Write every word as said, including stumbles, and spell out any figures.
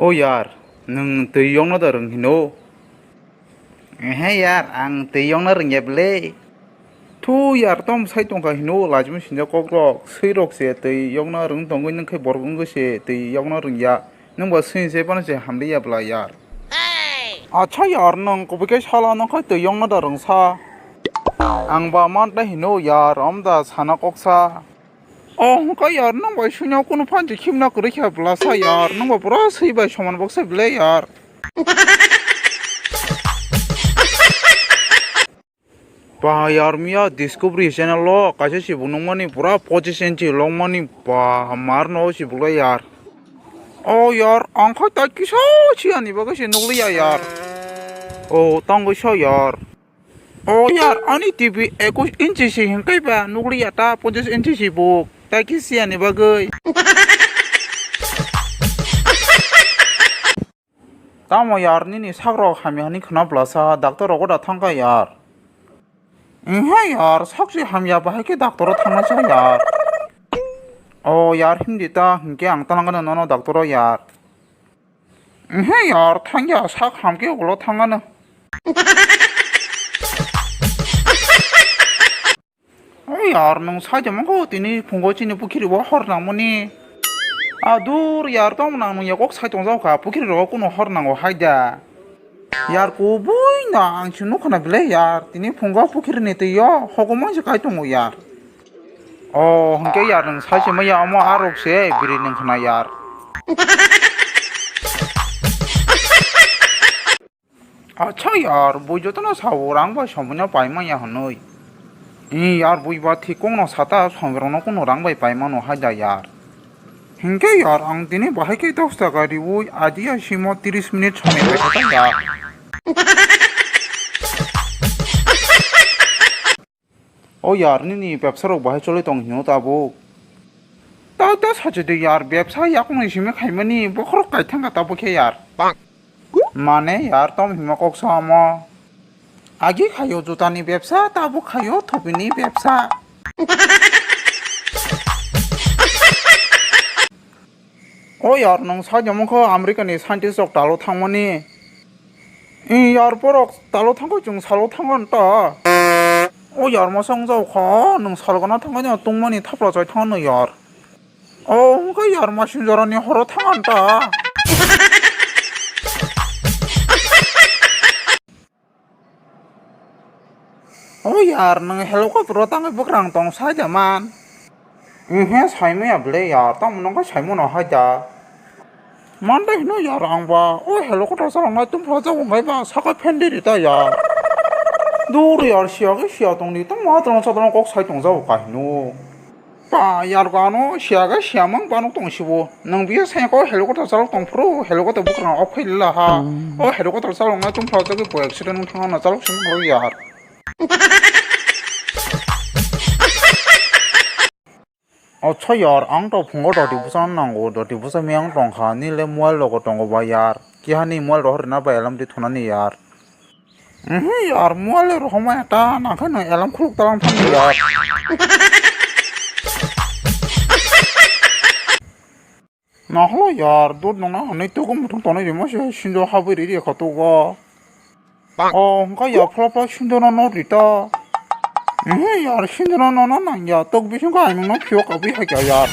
O yar, nwng twi yokna da rwng hino? Ehe yar, ang twi yokna rwngya bwle. Thu yar, tom sai tongkha hino, lachimung sinjak kokrok, swirok se twi yokna rwng tongwi, nwng khe borok wngwi se twi yokna rwngya. Nwng ba swing se phano se hamliya bwla yar. Acha yar, nwng kubui khe sala nwng khe twi yokna da rwngsa. Ang ba man ta hino yar, om da sana koksa. O hwnkha yar, nwng bai swino kunu phan se khimna kwrwi kha bwlasa yar, nwng ba pura swi bai soman boksa bwle yar. Ba yar, miya Discovery channel o kaisa sibuk nukmani pura pochis inchi longmani ba marno sibuk le yar. O yar, ang khai ta kisa chiyani bagwi se nukliya yar. O tangwi sa yar. O yar, ani T V ekush inchi si hinkai ba nukliya ta pochis inchi sibuk. Ta kisa chiyani bagwi. Tamo yar, nini sakrok hamya hwnwi khwna bwlasa, doctor rogo da thangkha yar. Ehe yar, sakchi hamya bahai khe doctor o thangna cha yar. O yar, himdi ta, hinkhe ang talangano nono doctor o yar. Ehe yar, thangya, sak hamkhe ulo thangano. O yar, nwng sai tongmani kho tini phungo chini pukhiri o hor nangmani. A dur yar, tong nang nwng ya kok sai tong jao kha, pukhiri rogo kunu hor nango hai da. Yar, kubui no ang se nukha na bwle yar, tini phungo pukhiri ni twi o hokomoi se kai tongo yar. O hwnkhe yar, nwng sai se maya omo arok se biri nwng khna yar. Acha yar, bui jotono sao rang bai somoi no pai manya hwnwi. Ee yar, bui ba thik kokno sata, somoi rokno kunu rang bai pai mano hai da yar. Hinkhe yar, ang tini bahai khe dos taka riui adia simo tris minute somoi bai sata yar. O yar, nini bebsa rok bahai choli tong hino tabuk? Ta ta sachi de yar, bebsa yakung ni simi khaimani bokhorok kaithang ka tabuk khe yar. Mane yar, tom hima kok samo. Agi khayo juta ni bebsa, tabuk khayo thupi ni bebsa. O yar, nwng sai tongmani kho America ni scientist rok talo thangmani. Ee yar, borok talo thangkhe chwng salo thangna ta. O yar, masa wng jao kha, nwng sal gana thangkhe no tungmani thapla chai thangno yar. O hwnkhe yar, masin jorani horo thangna ta. O yar, nwng helicopter o tangwi bwkrang tong sai da man? Ehe, saimaya bwle yar, tamo nwng khe saimano hai da. Man de hino yar, ang ba o helicopter chaloknai tungphla jago wngkhe ba sakha phendi rita yar. Dur yar, siya khe siya tongdi, tamo adrong chadrong kok sai tong jago kahino. Pa yar, gano siya ga siya mang banok tong sibo. Nang biya saya ko helicopter chalok tong phuru, helicopter bukrang ok phai lila ha. O helicopter chalok na tung phai jagwi bo accident wng thang na chalok sing phai yar. Acha yar, ang to phungo doti busa nango, doti busa miyang tong kha, nile mobile logo tongo ba yar. Kihani mobile rohor na ba alarm di thunani yar. Mhm, yar, muale rohoma eta nangkhe nang alarm khuluk talang thangdi yar. Naholo yar, dot nangna hwnwi tugo muthung tonwi rimo se sinjo habwi riri kha tugo. O hwnkha ya phla phla sinjo no no rita. Mhm, yar, sinjo no no no nang ya, tok bisingo ai nungno phiyok abwi hai kha yar.